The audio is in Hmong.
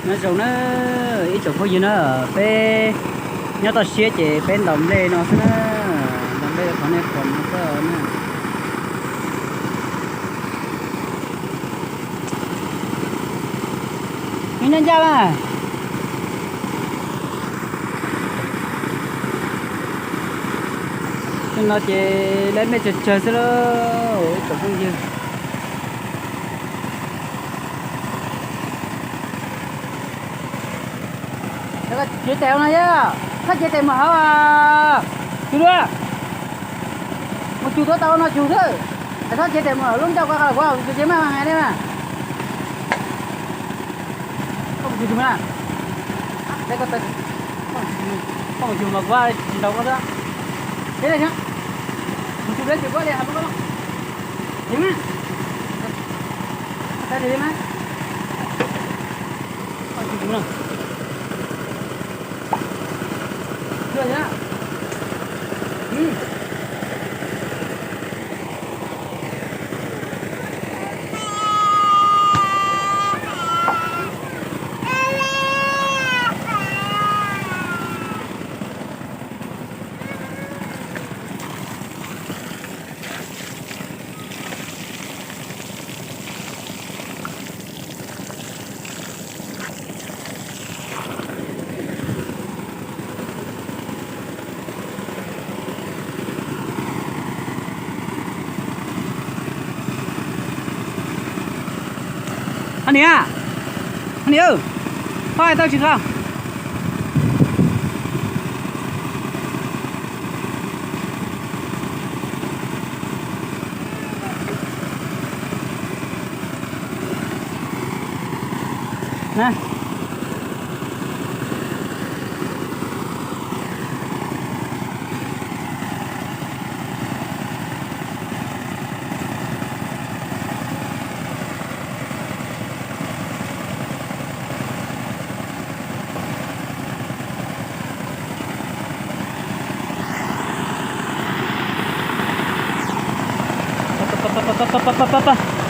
Nyob zoo na, ib tsoom phooj ywg na, peb nyob toj siab ces peb ntaus nplej no xwb na, ntaus nplej rau qhov nej pom no xwb na. Nyob ncaj ncaj na. Tej no ces lawv mej tsawg tsawg xwb lauj, ib tsoom phooj ywg. Txiav tes no yog, txhob txiav tes mus hauv, cug dua, mus cug tuav tau no cug xwb, txhob txiav tes mus lub ncauj ko los kuv cug txiav maj mas li mas. Koj mus cug mas, koj mus cug mas kuv tsis ntaus koj xwb. Mus cug peb cug kuv li hais koj, tiv mas, tiv mas. Hab niam, hab niam, koj hais tau tsis tau? Pa, pa, pa, pa, pa, pa, pa, pa.